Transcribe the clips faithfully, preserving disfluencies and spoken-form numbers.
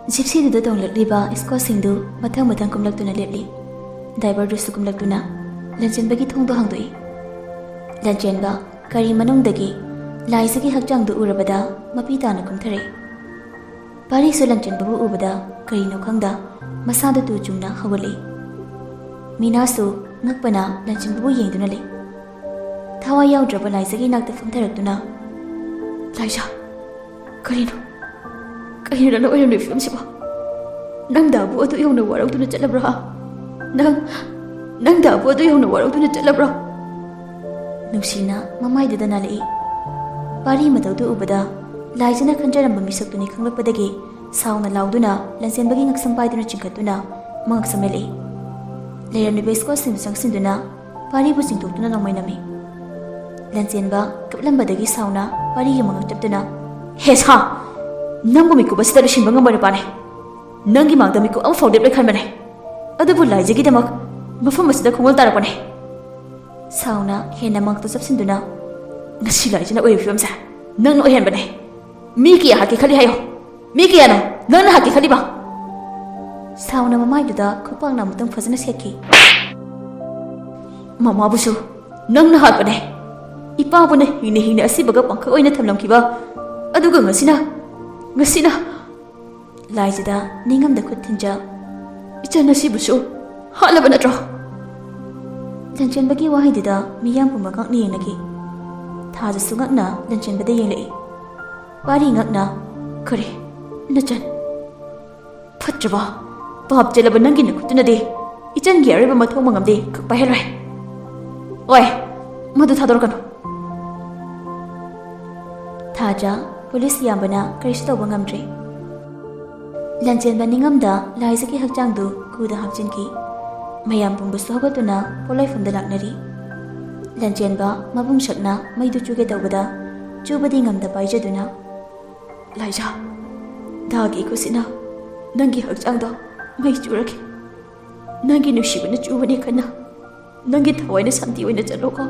ꯖꯤꯞꯁꯤꯗꯨꯗ ꯇꯣꯡꯂꯛꯂꯤꯕ ꯏꯁꯀꯣꯠꯁꯤꯡꯗꯨ ꯃꯊꯪ ꯃꯊꯪ ꯀꯨꯝꯂꯛꯇꯨꯅ ꯂꯦꯞꯂꯤ꯫ ꯗ꯭ꯔꯥꯏꯚꯔꯗꯨꯁꯨ ꯀꯨꯝꯂꯛꯇꯨꯅ ꯂꯟꯆꯦꯟꯕꯒꯤ ꯊꯣꯡꯗꯣ ꯍꯥꯡꯗꯣꯛꯏ꯫ ꯂꯟꯆꯦꯟꯕ ꯒꯥꯔꯤ ꯃꯅꯨꯡꯗꯒꯤ ꯂꯥꯏꯖꯒꯤ ꯍꯛꯆꯥꯡꯗꯨ ꯎꯔꯕꯗ ꯃꯄꯤ ꯇꯥꯅ ꯀꯨꯝꯊꯔꯛꯏ꯫ ꯄꯥꯔꯤꯁꯨ ꯂꯟꯆꯦꯟꯕꯕꯨ ꯎꯕꯗ ꯀꯔꯤꯅꯣ ꯈꯪꯗ ꯃꯁꯥꯗꯨ ꯇꯨ ꯆꯨꯡꯅ ꯍꯧꯒꯠꯂꯛꯏ꯫ ꯃꯤꯅꯥꯁꯨ ꯉꯛꯄꯅ ꯂꯟꯆꯦꯟꯕꯕꯨ ꯌꯦꯡꯗꯨꯅ ꯂꯩ꯫ ꯊꯋꯥꯏ ꯌꯥꯎꯗ꯭ꯔꯕ ꯂꯥꯏꯖꯒꯤ ꯏꯅꯥꯛꯇ ꯐꯝꯊꯔꯛꯇꯨꯅ, "ꯂꯥꯏꯖ, ꯀꯔꯤꯅꯣ? ꯀꯔꯤꯅꯣ ꯅꯪꯅ ꯑꯣꯏꯔꯝꯂꯤꯕ ꯐꯤꯕꯝꯁꯤꯕꯣ? ꯅꯪ ꯗꯥꯕꯨ ꯑꯗꯨ ꯌꯧꯅ ꯋꯥꯔꯧꯗꯨꯅ ꯆꯠꯂꯕ꯭ꯔꯥ? ꯅꯪ, ꯅꯪ ꯗꯥꯕꯨ ꯑꯗꯨ ꯌꯧꯅ ꯋꯥꯔꯧꯗꯨꯅ ꯆꯠꯂꯕ꯭ꯔꯥ?" ꯅꯨꯡꯁꯤꯅ ꯃꯃꯥꯏꯗꯨꯗ ꯅꯥꯜꯂꯛꯏ꯫ ꯄꯥꯔꯤ ꯃꯇꯧꯗꯨ ꯎꯕꯗ ꯂꯥꯏꯖꯅ ꯈꯟꯖꯔꯝꯕ ꯃꯤꯁꯛꯇꯨꯅꯤ ꯈꯪꯂꯛꯄꯗꯒꯤ ꯁꯥꯎꯅ ꯂꯥꯎꯗꯨꯅ ꯂꯟꯆꯦꯟꯕꯒꯤ ꯉꯛꯁꯝ ꯄꯥꯏꯗꯨꯅ ꯆꯤꯡꯈꯠꯇꯨꯅ ꯃꯉꯛ ꯁꯝꯍꯠꯂꯛꯏ꯫ ꯂꯩꯔꯝꯂꯤꯕ ꯏꯁꯀꯣꯠꯁꯤꯡꯗꯨ ꯆꯪꯁꯤꯟꯗꯨꯅ ꯄꯥꯔꯤꯕꯨ ꯆꯤꯡꯊꯣꯛꯇꯨꯅ ꯅꯣꯡꯃꯩ ꯅꯝꯃꯤ꯫ ꯂꯟꯆꯦꯟꯕ ꯀꯞꯂꯝꯕꯗꯒꯤ ꯁꯥꯎꯅ ꯄꯥꯔꯤꯒꯤ ꯃꯉꯛ ꯆꯞꯇꯨꯅ, "ꯍꯦ ꯁꯥ! ꯅꯪꯕꯨ ꯃꯤꯀꯨꯞ ꯑꯁꯤꯗ ꯂꯣꯏꯁꯤꯟꯕ ꯉꯝꯕ ꯅꯨꯄꯥꯅꯦ꯫ ꯅꯪꯒꯤ ꯃꯥꯡꯗ ꯃꯤꯀꯨꯞ ꯑꯃꯐꯥꯎ ꯂꯦꯞꯂꯣꯏ ꯈꯟꯕꯅꯦ꯫ ꯑꯗꯨꯕꯨ ꯂꯥꯏꯖꯒꯤꯗꯃꯛ ꯃꯐꯝ ꯑꯁꯤꯗ ꯈꯣꯡꯒꯣꯜ ꯇꯥꯔꯛꯄꯅꯦ꯫" ꯁꯥꯎꯅ ꯍꯦꯟꯅ ꯃꯉꯛꯇꯨ ꯆꯞꯁꯤꯟꯗꯨꯅ, "ꯉꯁꯤ ꯂꯥꯏꯖꯅ ꯑꯣꯏꯔꯤꯕ ꯐꯤꯕꯝꯁꯦ ꯅꯪꯅ ꯑꯣꯏꯍꯟꯕꯅꯦ꯫ ꯃꯤ ꯀꯌꯥ ꯍꯥꯠꯀꯦ ꯈꯜꯂꯤ ꯍꯥꯏꯌꯣ? ꯃꯤ ꯀꯌꯥꯅꯣ ꯅꯪꯅ ꯍꯥꯠꯀꯦ ꯈꯜꯂꯤꯕ?" ꯁꯥꯎꯅ ꯃꯃꯥꯏꯗꯨꯗ ꯈꯨꯄꯥꯛꯅ ꯑꯃꯨꯛꯇꯪ ꯐꯖꯅ ꯁꯦꯠꯈꯤ꯫ "ꯃꯃꯥꯕꯨꯁꯨ ꯅꯪꯅ ꯍꯥꯠꯄꯅꯦ꯫ ꯏꯄꯥꯕꯨꯅ ꯍꯤꯡꯅ ꯍꯤꯡꯅ ꯑꯁꯤꯕꯒ ꯄꯥꯡꯈꯛ ꯑꯣꯏꯅ ꯊꯝꯂꯝꯈꯤꯕ꯫ ꯑꯗꯨꯒ ꯉꯁꯤꯅ, ꯉꯁꯤꯅ" ꯂꯥꯏꯖꯗ ꯅꯤꯡꯉꯝꯗ ꯈꯨꯠ ꯊꯤꯟꯖ, "ꯏꯆꯟ ꯑꯁꯤꯕꯨꯁꯨ ꯍꯥꯠꯂꯕ ꯅꯠꯇ꯭ꯔꯣ?" ꯂꯟꯆꯦꯟꯕꯒꯤ ꯋꯥꯍꯩꯗꯨꯗ ꯃꯤꯌꯥꯝ ꯄꯨꯝꯕ ꯉꯛꯅ ꯌꯦꯡꯅꯈꯤ꯫ ꯊꯥꯖꯁꯨ ꯉꯛꯅ ꯂꯟꯆꯦꯟꯕꯗ ꯌꯦꯡꯂꯛꯏ꯫ ꯄꯥꯔꯤ ꯉꯛꯅ, "ꯀꯔꯤ? ꯅꯆꯟ? ꯐꯠꯇ꯭ꯔꯕ, ꯄꯥꯞ ꯆꯦꯜꯂꯕ ꯅꯪꯒꯤ ꯅꯈꯨꯠꯇꯨꯅꯗꯤ ꯏꯆꯟꯒꯤ ꯑꯔꯣꯏꯕ ꯃꯊꯧ ꯃꯉꯝꯗꯤ ꯀꯛꯄ ꯍꯦꯜꯂꯣꯏ꯫ ꯑꯣꯏ, ꯃꯗꯨ ꯊꯥꯗꯣꯔꯛꯀꯅꯨ꯫" ꯊꯥꯖ, ꯄꯨꯂꯤꯁ ꯌꯥꯝꯕꯅ ꯀꯔꯤꯁꯨ ꯇꯧꯕ ꯉꯝꯗ꯭ꯔꯦ꯫ ꯂꯟꯆꯦꯟꯕ ꯅꯤꯡꯉꯝꯗ ꯂꯥꯏꯖꯒꯤ ꯍꯛꯆꯥꯡꯗꯨ ꯀꯨꯗ ꯍꯥꯞꯆꯤꯟꯈꯤ꯫ ꯃꯌꯥꯝ ꯄꯨꯝꯕꯁꯨ ꯍꯧꯒꯠꯇꯨꯅ ꯄꯣꯠꯂꯣꯏꯐꯝꯗ ꯂꯥꯛꯅꯔꯤ꯫ ꯂꯟꯆꯦꯟꯕ ꯃꯕꯨꯡ ꯁꯛꯅ ꯃꯩꯗꯨ ꯆꯨꯒꯦ ꯇꯧꯕꯗ ꯆꯨꯕꯗꯤ ꯉꯝꯗ ꯄꯥꯏꯖꯗꯨꯅ, "ꯂꯥꯏꯖ, ꯗꯥꯒꯤ ꯏꯈꯨꯠꯁꯤꯅ ꯅꯪꯒꯤ ꯍꯛꯆꯥꯡꯗꯣ ꯃꯩ ꯆꯨꯔꯒꯦ꯫ ꯅꯪꯒꯤ ꯅꯨꯡꯁꯤꯕꯅ ꯆꯨꯕꯅꯤ ꯈꯟꯅ ꯅꯪꯒꯤ ꯊꯋꯥꯏꯅ ꯁꯥꯟꯇꯤ ꯑꯣꯏꯅ ꯆꯠꯂꯣꯀꯣ꯫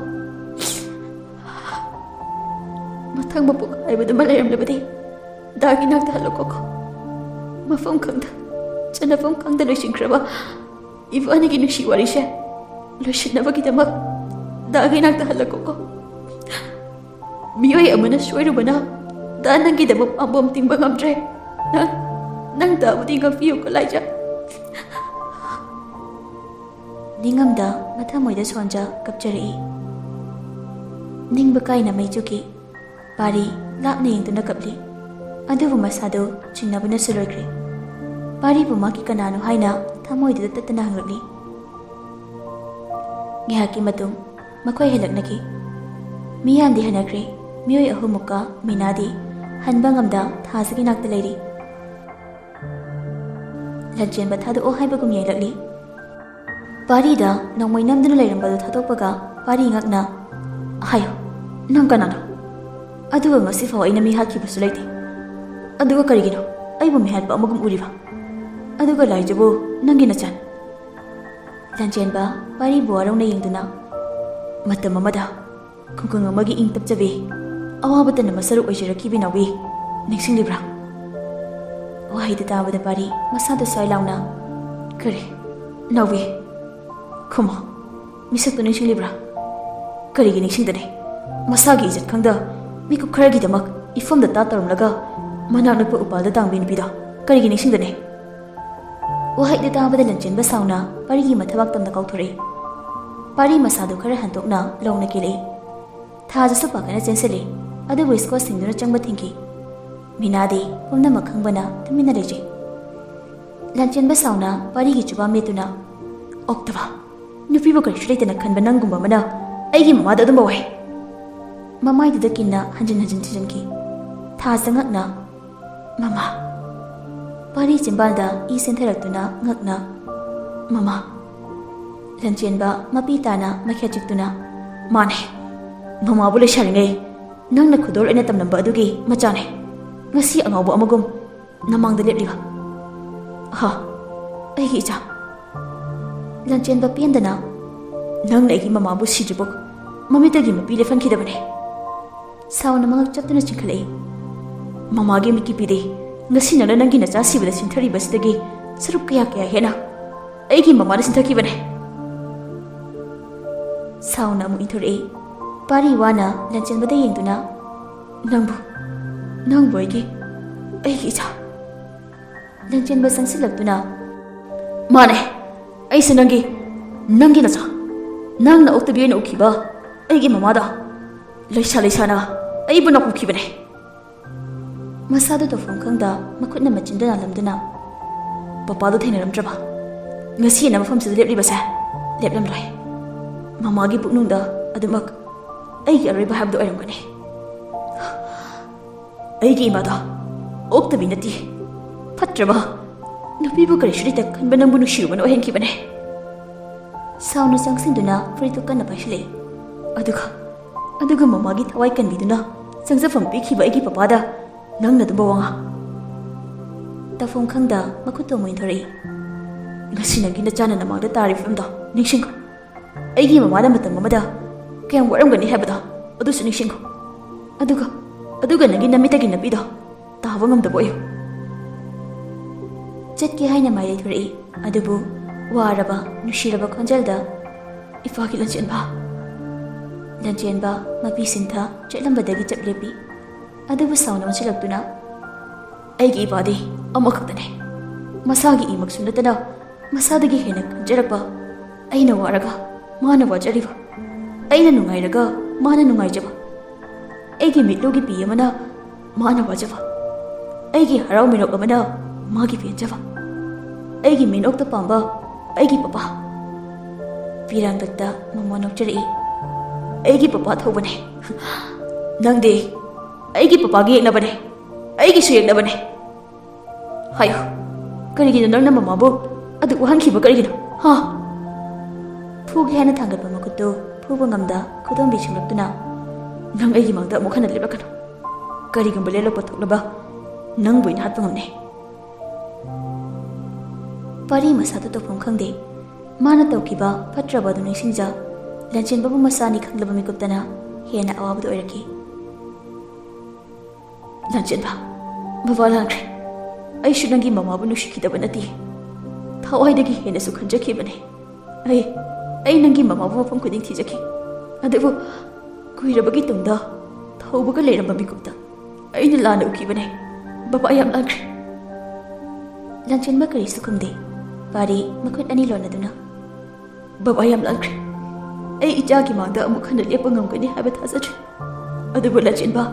ꯃꯊꯪ ꯃꯄꯣꯛ ꯍꯥꯏꯕꯗꯨꯃ ꯂꯩꯔꯝꯂꯕꯗꯤ ꯗꯥꯒꯤ ꯅꯥꯛꯇ ꯍꯜꯂꯣꯀꯣ꯫" ꯃꯐꯝ ꯈꯪꯗ, ꯆꯠꯅꯐꯝ ꯈꯪꯗ ꯂꯣꯏꯁꯤꯟꯈ꯭ꯔꯕ ꯏꯕꯥꯅꯤꯒꯤ ꯅꯨꯡꯁꯤ ꯋꯥꯔꯤꯁꯦ ꯂꯣꯏꯁꯤꯟꯅꯕꯒꯤꯗꯃꯛ ꯗꯥꯒꯤ ꯅꯥꯛꯇ ꯍꯜꯂꯛꯀꯣꯀꯣ꯫ ꯃꯤꯑꯣꯏ ꯑꯃꯅ ꯁꯣꯏꯔꯨꯕꯅ ꯗꯥ ꯅꯪꯒꯤꯗꯃꯛ ꯄꯥꯝꯕꯣꯝ ꯇꯤꯡꯕ ꯉꯝꯗ꯭ꯔꯦ꯫ ꯅꯪ, ꯅꯪ ꯗꯥꯕꯨꯗꯤ ꯉꯥꯛꯄꯤꯌꯨꯀꯣ ꯂꯥꯏꯖꯥ꯫ ꯅꯤꯡꯉꯝꯗ ꯃꯊꯃꯣꯏꯗ ꯁꯣꯟꯖ ꯀꯞꯆꯔꯛꯏ꯫ ꯅꯤꯡꯕ ꯀꯥꯏꯅ ꯃꯩ ꯆꯨꯈꯤ꯫ ꯄꯥꯔꯤ ꯂꯥꯞꯅ ꯌꯦꯡꯗꯨꯅ ꯀꯞꯂꯤ꯫ ꯑꯗꯨꯕꯨ ꯃꯁꯥꯗꯨ ꯆꯤꯡꯅꯕꯅꯁꯨ ꯂꯣꯏꯈ꯭ꯔꯦ꯫ ꯄꯥꯔꯤꯕꯨ ꯃꯍꯥꯛꯀꯤ ꯀꯅꯥꯅꯣ ꯍꯥꯏꯅ ꯊꯃꯣꯏꯗꯨꯗ ꯇꯠꯇꯅ ꯍꯪꯂꯛꯂꯤ꯫ ꯉꯥꯏꯍꯥꯛꯀꯤ ꯃꯇꯨꯡ ꯃꯈꯣꯏ ꯍꯜꯂꯛꯅꯈꯤ꯫ ꯃꯤꯌꯥꯝꯗꯤ ꯍꯟꯅꯈ꯭ꯔꯦ꯫ ꯃꯤꯑꯣꯏ ꯑꯍꯨꯝꯃꯨꯛꯀ ꯃꯤꯅꯥꯗꯤ ꯍꯟꯕ ꯉꯝꯗ ꯊꯥꯖꯒꯤ ꯅꯥꯛꯇ ꯂꯩꯔꯤ꯫ ꯂꯟꯆꯦꯟꯕ ꯊꯥꯗꯣꯛꯑꯣ ꯍꯥꯏꯕꯒꯨꯝ ꯌꯦꯡꯂꯛꯂꯤ꯫ ꯄꯥꯔꯤꯗ ꯅꯣꯡꯃꯩ ꯅꯝꯗꯨꯅ ꯂꯩꯔꯝꯕꯗꯨ ꯊꯥꯗꯣꯛꯄꯒ ꯄꯥꯔꯤ ꯉꯛꯅ, "ꯍꯥꯏꯌꯨ, ꯅꯪ ꯀꯅꯥꯅꯣ? ꯑꯗꯨꯒ ꯉꯁꯤꯐꯥꯎ ꯑꯩꯅ ꯃꯤ ꯍꯥꯠꯈꯤꯕꯁꯨ ꯂꯩꯇꯦ꯫ ꯑꯗꯨꯒ ꯀꯔꯤꯒꯤꯅꯣ ꯑꯩꯕꯨ ꯃꯤ ꯍꯥꯠꯄ ꯑꯃꯒꯨꯝ ꯎꯔꯤꯕ? ꯑꯗꯨꯒ ꯂꯥꯏꯖꯕꯨ ꯅꯪꯒꯤ ꯅꯆꯟ?" ꯂꯟꯆꯦꯟꯕ ꯄꯥꯔꯤꯕꯨ ꯋꯥꯔꯧꯅ ꯌꯦꯡꯗꯨꯅ, "ꯃꯇꯝ ꯑꯃꯗ ꯈꯨꯡꯒꯪ ꯑꯃꯒꯤ ꯏꯪ ꯇꯞꯆꯕꯤ ꯑꯋꯥꯕꯇ ꯅꯝꯕ ꯁꯔꯨꯛ ꯑꯣꯏꯖꯔꯛꯈꯤꯕꯤ ꯅꯥꯎꯕꯤ, ꯅꯤꯡꯁꯤꯡꯂꯤꯕ꯭ꯔꯥ?" ꯋꯥꯍꯩꯗꯨ ꯇꯥꯕꯗ ꯄꯥꯔꯤ ꯃꯁꯥꯗꯨ ꯁ꯭ꯋꯥꯏ ꯂꯥꯎꯅ, "ꯀꯔꯤ? ꯅꯥꯎꯕꯤ? ꯈꯨꯝꯃꯣ꯫ ꯃꯤꯁꯛꯇꯨ ꯅꯤꯡꯁꯤꯡꯂꯤꯕ꯭ꯔꯥ? ꯀꯔꯤꯒꯤ ꯅꯤꯡꯁꯤꯡꯗꯅꯤ? ꯃꯁꯥꯒꯤ ꯏꯖꯠ ꯈꯪꯗ ꯃꯤꯀꯨꯞ ꯈꯔꯒꯤꯗꯃꯛ ꯏꯐꯝꯗ ꯇꯥ ꯇꯧꯔꯝꯂꯒ ꯃꯅꯥꯛ ꯅꯛꯄ ꯎꯄꯥꯜꯗ ꯇꯥꯡꯕꯤ ꯅꯨꯄꯤꯗꯣ ꯀꯔꯤꯒꯤ ꯅꯤꯡꯁꯤꯡꯗꯅꯤ?" ꯋꯥꯍꯩꯗꯨ ꯇꯥꯕꯗ ꯂꯟꯆꯦꯟꯕ ꯁꯥꯎꯅ ꯄꯥꯔꯤꯒꯤ ꯃꯊꯕꯥꯛ ꯇꯝꯅ ꯀꯥꯎꯊꯣꯔꯛꯏ꯫ ꯄꯥꯔꯤ ꯃꯁꯥꯗꯨ ꯈꯔ ꯍꯟꯗꯣꯛꯅ ꯂꯧꯅ ꯀꯦꯜꯂꯛꯏ꯫ ꯊꯥꯖꯁꯨ ꯄꯥꯈꯠꯅ ꯆꯦꯟꯁꯤꯜꯂꯤ, ꯑꯗꯨꯕꯨ ꯏꯁꯀꯣꯠꯁꯤꯡꯗꯨꯅ ꯆꯪꯕ ꯊꯤꯡꯈꯤ꯫ ꯃꯤꯅꯥꯗꯤ ꯄꯨꯝꯅꯃꯛ ꯈꯪꯕꯅ ꯇꯨꯃꯤꯟꯅ ꯂꯩꯖꯩ꯫ ꯂꯟꯆꯦꯟꯕ ꯁꯥꯎꯅ ꯄꯥꯔꯤꯒꯤ ꯆꯨꯕꯥ ꯃꯦꯠꯇꯨꯅ, "ꯑꯣꯛꯇꯕ, ꯅꯨꯄꯤꯕꯨ ꯀꯔꯤꯁꯨ ꯂꯩꯇꯅ ꯈꯟꯕ ꯅꯪꯒꯨꯝꯕ ꯑꯃꯅ ꯑꯩꯒꯤ ꯃꯃꯥꯗ ꯑꯗꯨꯝꯕ ꯋꯥꯍꯩ!" ꯃꯃꯥꯏꯗꯨꯗ ꯀꯤꯟꯅ ꯍꯟꯖꯤꯟ ꯍꯟꯖꯤꯟ ꯊꯤꯖꯤꯟꯈꯤ꯫ ꯊꯥꯖ ꯉꯛꯅ, "ꯃꯃꯥ!" ꯄꯥꯔꯤ ꯆꯤꯝꯕꯥꯜꯗ ꯏ ꯆꯦꯟꯊꯔꯛꯇꯨꯅ ꯉꯛꯅ, "ꯃꯃꯥ!" ꯂꯟꯆꯦꯟꯕ ꯃꯄꯤ ꯇꯥꯅ ꯃꯈꯦꯠ ꯆꯤꯛꯇꯨꯅ, "ꯃꯥꯅꯦ, ꯃꯃꯥꯕꯨ ꯂꯩꯁꯥꯔꯤꯉꯩ ꯅꯪꯅ ꯈꯨꯗꯣꯜ ꯑꯣꯏꯅ ꯇꯝꯂꯝꯕ ꯑꯗꯨꯒꯤ ꯃꯆꯥꯅꯦ꯫ ꯉꯁꯤ ꯑꯉꯥꯎꯕ ꯑꯃꯒꯨꯝ ꯅꯃꯥꯡꯗ ꯂꯦꯞꯂꯤꯕ꯫ ꯍꯥ, ꯑꯩꯒꯤ ꯏꯆꯥ!" ꯂꯟꯆꯦꯟꯕ ꯄꯦꯟꯗꯅ, "ꯅꯪꯅ ꯑꯩꯒꯤ ꯃꯃꯥꯕꯨ ꯁꯤꯗ꯭ꯔꯤꯕꯨ ꯃꯃꯤꯠꯇꯒꯤ ꯃꯄꯤ ꯂꯦꯞꯍꯟꯈꯤꯗꯕꯅꯦ!" ꯁꯥꯎꯅ ꯃꯉꯛ ꯆꯞꯇꯨꯅ ꯆꯤꯡꯈꯠꯂꯛꯏ꯫ "ꯃꯃꯥꯒꯤ ꯃꯤꯠꯀꯤ ꯄꯤꯗꯤ ꯉꯁꯤ ꯅꯪꯅ ꯅꯪꯒꯤ ꯅꯆꯥ ꯁꯤꯕꯗ ꯁꯤꯡꯊꯔꯤꯕꯁꯤꯗꯒꯤ ꯁꯔꯨꯛ ꯀꯌꯥ ꯀꯌꯥ ꯍꯦꯟꯅ ꯑꯩꯒꯤ ꯃꯃꯥꯅ ꯁꯤꯡꯊꯈꯤꯕꯅꯦ꯫ ꯁꯥꯎꯅ ꯑꯃꯨꯛ ꯏꯟꯊꯣꯔꯛꯏ꯫ ꯄꯥꯔꯤ ꯋꯥꯅ ꯂꯟꯆꯦꯟꯕꯗ ꯌꯦꯡꯗꯨꯅ, "ꯅꯪꯕꯨ, ꯅꯪꯕꯨ ꯑꯩꯒꯤ, ꯑꯩꯒꯤ ꯏꯆꯥ?" ꯂꯟꯆꯦꯟꯕ ꯆꯪꯁꯤꯜꯂꯛꯇꯨꯅ, "ꯃꯥꯅꯦ, ꯑꯩꯁꯦ ꯅꯪꯒꯤ, ꯅꯪꯒꯤ ꯅꯆꯥ, ꯅꯪꯅ ꯑꯣꯛꯇꯕꯤ ꯑꯣꯏꯅ ꯎꯈꯤꯕ ꯑꯩꯒꯤ ꯃꯃꯥꯗꯣ ꯂꯩꯁꯥ ꯂꯩꯁꯥꯅ ꯑꯩꯕꯨ ꯅꯥꯀꯨꯞꯈꯤꯕꯅꯦ꯫" ꯃꯁꯥꯗꯨ ꯇꯧꯐꯝ ꯈꯪꯗ ꯃꯈꯨꯠꯅ ꯃꯆꯤꯟꯗ ꯅꯥꯜꯂꯝꯗꯨꯅ, "ꯄꯄꯥꯗꯣ ꯊꯦꯡꯅꯔꯝꯗ꯭ꯔꯕ? ꯉꯁꯤ ꯑꯩꯅ ꯃꯐꯝꯁꯤꯗ ꯂꯦꯞꯂꯤꯕꯁꯦ ꯂꯦꯞꯂꯝꯂꯣꯏ꯫ ꯃꯃꯥꯒꯤ ꯄꯨꯛꯅꯨꯡꯗ ꯑꯗꯨꯃꯛ ꯑꯩꯒꯤ ꯑꯔꯣꯏꯕ ꯍꯥꯏꯕꯗꯨ ꯑꯣꯏꯔꯝꯒꯅꯤ꯫ ꯑꯩꯒꯤ ꯏꯃꯥꯗꯣ ꯑꯣꯛꯇꯕꯤ ꯅꯠꯇꯦ, ꯐꯠꯇ꯭ꯔꯕ, ꯅꯨꯄꯤꯕꯨ ꯀꯔꯤꯁꯨ ꯂꯩꯇ ꯈꯟꯕ ꯅꯪꯕꯨ ꯅꯨꯡꯁꯤꯔꯨꯕꯅ ꯑꯣꯏꯍꯟꯈꯤꯕꯅꯦ꯫" ꯁꯥꯎꯅ ꯆꯪꯁꯤꯟꯗꯨꯅ ꯐꯨꯔꯤꯠꯇꯨ ꯀꯟꯅ ꯄꯥꯏꯁꯤꯜꯂꯛꯏ꯫ ꯑꯗꯨꯒ, ꯑꯗꯨꯒ ꯃꯃꯥꯒꯤ ꯊꯋꯥꯏ ꯀꯟꯕꯤꯗꯨꯅ ꯆꯪꯖꯐꯝ ꯄꯤꯈꯤꯕ ꯑꯩꯒꯤ ꯄꯄꯥꯗ ꯅꯪꯅ ꯑꯗꯨꯝꯕ ꯋꯥꯉꯥꯡ꯫ ꯇꯧꯐꯝ ꯈꯪꯗ ꯃꯈꯨꯠꯇꯣ ꯑꯃꯨꯛ ꯏꯟꯊꯣꯔꯛꯏ꯫ "ꯉꯁꯤ ꯅꯪꯒꯤ ꯅꯆꯥꯅ ꯅꯃꯥꯡꯗ ꯇꯥꯔꯤꯕ ꯐꯤꯕꯝꯗꯣ ꯅꯤꯡꯁꯤꯡꯈꯣ꯫ ꯑꯩꯒꯤ ꯃꯃꯥꯅ ꯃꯇꯝ ꯑꯃꯗ ꯀꯌꯥꯝ ꯋꯥꯔꯝꯒꯅꯤ ꯍꯥꯏꯕꯗꯣ ꯑꯗꯨꯁꯨ ꯅꯤꯡꯁꯤꯡꯈꯣ꯫ ꯑꯗꯨꯒ, ꯑꯗꯨꯒ ꯅꯪꯒꯤ ꯅꯃꯤꯠꯇꯒꯤ ꯅꯥꯄꯤꯗꯣ ꯇꯥꯕ ꯉꯝꯗꯕ ꯑꯣꯏꯌꯨ꯫" ꯆꯠꯀꯦ ꯍꯥꯏꯅ ꯃꯥꯏ ꯂꯩꯊꯣꯔꯛꯏ, ꯑꯗꯨꯕꯨ ꯋꯥꯔꯕ, ꯅꯨꯡꯁꯤꯔꯕ ꯈꯣꯟꯖꯦꯜꯗ, "ꯏꯄꯥꯒꯤ ꯂꯟꯆꯦꯟꯕ꯫" ꯂꯟꯆꯦꯟꯕ ꯃꯄꯤ ꯁꯤꯟꯊ ꯆꯠꯂꯝꯕꯗꯒꯤ ꯆꯞ ꯂꯦꯞꯄꯤ, ꯑꯗꯨꯕꯨ ꯁꯥꯎꯅ ꯑꯣꯟꯁꯤꯜꯂꯛꯇꯨꯅ, "ꯑꯩꯒꯤ ꯏꯄꯥꯗꯤ ꯑꯃꯈꯛꯇꯅꯦ꯫ ꯃꯁꯥꯒꯤ ꯏꯃꯛꯁꯨ ꯅꯠꯇꯅ ꯃꯁꯥꯗꯒꯤ ꯍꯦꯟꯅ ꯈꯟꯖꯔꯛꯄ꯫ ꯑꯩꯅ ꯋꯥꯔꯒ ꯃꯥꯅ ꯋꯥꯖꯔꯤꯕ, ꯑꯩꯅ ꯅꯨꯡꯉꯥꯏꯔꯒ ꯃꯥꯅ ꯅꯨꯡꯉꯥꯏꯖꯕ, ꯑꯩꯒꯤ ꯃꯤꯠꯂꯨꯒꯤ ꯄꯤ ꯑꯃꯅ ꯃꯥꯅ ꯋꯥꯖꯕ, ꯑꯩꯒꯤ ꯍꯔꯥꯎ ꯃꯤꯅꯣꯛ ꯑꯃꯅ ꯃꯥꯒꯤ ꯄꯦꯟꯖꯕ, ꯑꯩꯒꯤ ꯃꯤꯅꯣꯛꯇ ꯄꯥꯝꯕ ꯑꯩꯒꯤ ꯄꯄꯥ꯫" ꯄꯤꯔꯥꯡꯗꯛꯇ ꯃꯃꯣ ꯅꯣꯛꯆꯔꯛꯏ꯫ "ꯑꯩꯒꯤ ꯄꯄꯥ ꯊꯧꯕꯅꯦ꯫ ꯅꯪꯗꯤ ꯑꯩꯒꯤ ꯄꯄꯥꯒꯤ ꯌꯦꯛꯅꯕꯅꯦ, ꯑꯩꯒꯤꯁꯨ ꯌꯦꯛꯅꯕꯅꯦ꯫ ꯍꯥꯏꯌꯨ, ꯀꯔꯤꯒꯤꯅꯣ ꯅꯪꯅ ꯃꯃꯥꯕꯨ ꯑꯗꯨ ꯋꯥꯍꯟꯈꯤꯕ ꯀꯔꯤꯒꯤꯅꯣ? ꯍꯥ?" ꯐꯨꯒꯦ ꯍꯥꯏꯅ ꯊꯥꯡꯒꯠꯄ ꯃꯈꯨꯠꯇꯨ ꯐꯨꯕ ꯉꯝꯗ ꯈꯨꯗꯣꯝꯕꯤ ꯁꯨꯡꯂꯛꯇꯨꯅ, "ꯅꯪ ꯑꯩꯒꯤ ꯃꯥꯡꯗ ꯑꯃꯨꯛ ꯍꯟꯅ ꯂꯦꯞꯂꯛꯀꯅꯨ꯫ ꯀꯔꯤꯒꯨꯝꯕ ꯂꯦꯞꯂꯛꯄ ꯊꯣꯛꯂꯕ ꯅꯪꯕꯨ ꯑꯩꯅ ꯍꯥꯠꯄ ꯉꯝꯅꯤ꯫" ꯄꯥꯔꯤ ꯃꯁꯥꯗꯨ ꯇꯧꯐꯝ ꯈꯪꯗꯦ꯫ ꯃꯥꯅ ꯇꯧꯈꯤꯕ ꯐꯠꯇ꯭ꯔꯕ ꯑꯗꯨ ꯅꯤꯡꯁꯤꯡꯖ, ꯂꯟꯆꯦꯟꯕꯕꯨ ꯃꯁꯥꯅꯤ ꯈꯪꯂꯕ ꯃꯤꯀꯨꯞꯇꯅ ꯍꯦꯟꯅ ꯑꯋꯥꯕꯗꯨ ꯑꯣꯏꯔꯛꯈꯤ꯫ "ꯂꯟꯆꯦꯟꯕ, ꯕꯕꯥ ꯂꯥꯟꯈ꯭ꯔꯦ꯫ ꯑꯩꯁꯨ ꯅꯪꯒꯤ ꯃꯃꯥꯕꯨ ꯅꯨꯡꯁꯤꯈꯤꯗꯕ ꯅꯠꯇꯦ꯫ ꯊꯋꯥꯏꯗꯒꯤ ꯍꯦꯟꯅꯁꯨ ꯈꯟꯖꯈꯤꯕꯅꯦ꯫ ꯑꯩ, ꯑꯩ ꯅꯪꯒꯤ ꯃꯃꯥꯕꯨ ꯃꯐꯝ ꯈꯨꯗꯤꯡ ꯊꯤꯖꯈꯤ꯫ ꯑꯗꯨꯕꯨ ꯀꯨꯏꯔꯕꯒꯤ ꯇꯨꯡꯗ ꯊꯧꯕꯒ ꯂꯩꯔꯝꯕ ꯃꯤꯀꯨꯞꯇ ꯑꯩꯅ ꯂꯥꯟꯅ ꯎꯈꯤꯕꯅꯦ꯫ ꯕꯕꯥ ꯌꯥꯝ ꯂꯥꯟꯈ꯭ꯔꯦ꯫ ꯂꯟꯆꯦꯟꯕ ꯀꯔꯤꯁꯨ ꯈꯨꯝꯗꯦ꯫ ꯄꯥꯔꯤ ꯃꯈꯨꯠ ꯑꯅꯤ ꯂꯣꯟꯅꯗꯨꯅ, "ꯕꯕꯥ ꯌꯥꯝ ꯂꯥꯟꯈ꯭ꯔꯦ꯫ ꯑꯩ ꯏꯆꯥꯒꯤ ꯃꯥꯡꯗ ꯑꯃꯨꯛ ꯍꯟꯅ ꯂꯦꯞꯄ ꯉꯝꯒꯅꯤ ꯍꯥꯏꯕ ꯊꯥꯖꯗ꯭ꯔꯦ꯫ ꯑꯗꯨꯕꯨ ꯂꯟꯆꯦꯟꯕ,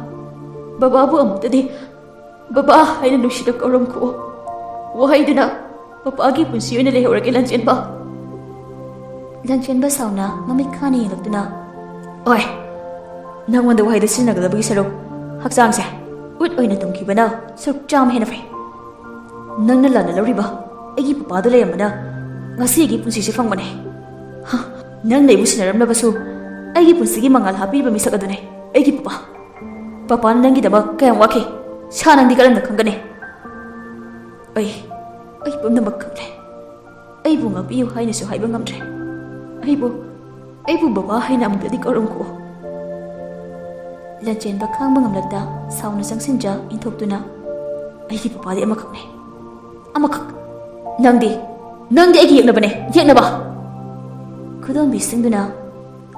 ꯕꯕꯥꯕꯨ ꯑꯃꯨꯛꯇꯗꯤ ꯕꯕꯥ ꯍꯥꯏꯅ ꯅꯨꯡꯁꯤꯅ ꯀꯧꯔꯝꯈꯣ꯫ ꯋꯥꯍꯩꯗꯨꯅ ꯄꯄꯥꯒꯤ ꯄꯨꯟꯁꯤ ꯑꯣꯏꯅ ꯂꯩꯍꯧꯔꯒꯦ, ꯂꯟꯆꯦꯟꯕ꯫" ꯂꯟꯆꯦꯟꯕ ꯁꯥꯎꯅ ꯃꯃꯤꯠ ꯈꯥꯅ ꯌꯦꯡꯂꯛꯇꯨꯅ, "ꯑꯣꯏ, ꯅꯪꯉꯣꯟꯗ ꯋꯥꯍꯩꯗꯣ ꯁꯤꯖꯤꯟꯅꯒꯗꯕꯒꯤ ꯁꯔꯨꯛ ꯍꯛꯆꯥꯡꯁꯦ ꯎꯠ ꯑꯣꯏꯅ ꯇꯨꯝꯈꯤꯕꯅ ꯁꯔꯨꯛ ꯆꯥꯝꯃ ꯍꯦꯟꯅ ꯐꯩ꯫ ꯅꯪꯅ ꯂꯥꯟꯅ ꯂꯧꯔꯤꯕ ꯑꯩꯒꯤ ꯄꯄꯥꯗꯣ ꯂꯩꯔꯝꯕꯅ ꯉꯁꯤ ꯑꯩꯒꯤ ꯄꯨꯟꯁꯤꯁꯦ ꯐꯪꯕꯅꯦ꯫ ꯍ, ꯅꯪꯅ ꯑꯩꯕꯨ ꯁꯤꯟꯅꯔꯝꯂꯕꯁꯨ ꯑꯩꯒꯤ ꯄꯨꯟꯁꯤꯒꯤ ꯃꯉꯥꯜ ꯍꯥꯞꯄꯤꯔꯤꯕ ꯃꯤꯁꯛ ꯑꯗꯨꯅꯦ ꯑꯩꯒꯤ ꯄꯄꯥ꯫ ꯄꯄꯥꯅ ꯅꯪꯒꯤꯗꯃꯛ ꯀꯌꯥꯝ ꯋꯥꯈꯤ, ꯁꯥ ꯅꯪꯗꯤ ꯀꯔꯝꯅ ꯈꯪꯒꯅꯤ? ꯑꯩ, ꯑꯩ ꯄꯨꯝꯅꯃꯛ ꯈꯪꯂꯦ꯫ ꯑꯩꯕꯨ ꯉꯥꯛꯄꯤꯌꯨ ꯍꯥꯏꯅꯁꯨ ꯍꯥꯏꯕ ꯉꯝꯗ꯭ꯔꯦ꯫ ꯑꯩꯕꯨ, ꯑꯩꯕꯨ ꯕꯕꯥ ꯍꯥꯏꯅ ꯑꯃꯨꯛꯇꯗꯤ ꯀꯧꯔꯝꯈꯣ꯫" ꯂꯟꯆꯦꯟꯕ ꯈꯥꯡꯕ ꯉꯝꯂꯛꯇ ꯁꯥꯎꯅ ꯆꯪꯁꯤꯟꯖ ꯏꯟꯊꯣꯛꯇꯨꯅ, "ꯑꯩꯒꯤ ꯄꯄꯥꯗꯤ ꯑꯃꯈꯛꯅꯦ꯫ ꯑꯃꯈꯛ꯫ ꯅꯪꯗꯤ, ꯅꯪꯗꯤ ꯑꯩꯒꯤ ꯌꯦꯛꯅꯕꯅꯦ, ꯌꯦꯛꯅꯕ!" ꯈꯨꯗꯣꯝꯕꯤ ꯁꯤꯡꯗꯨꯅ,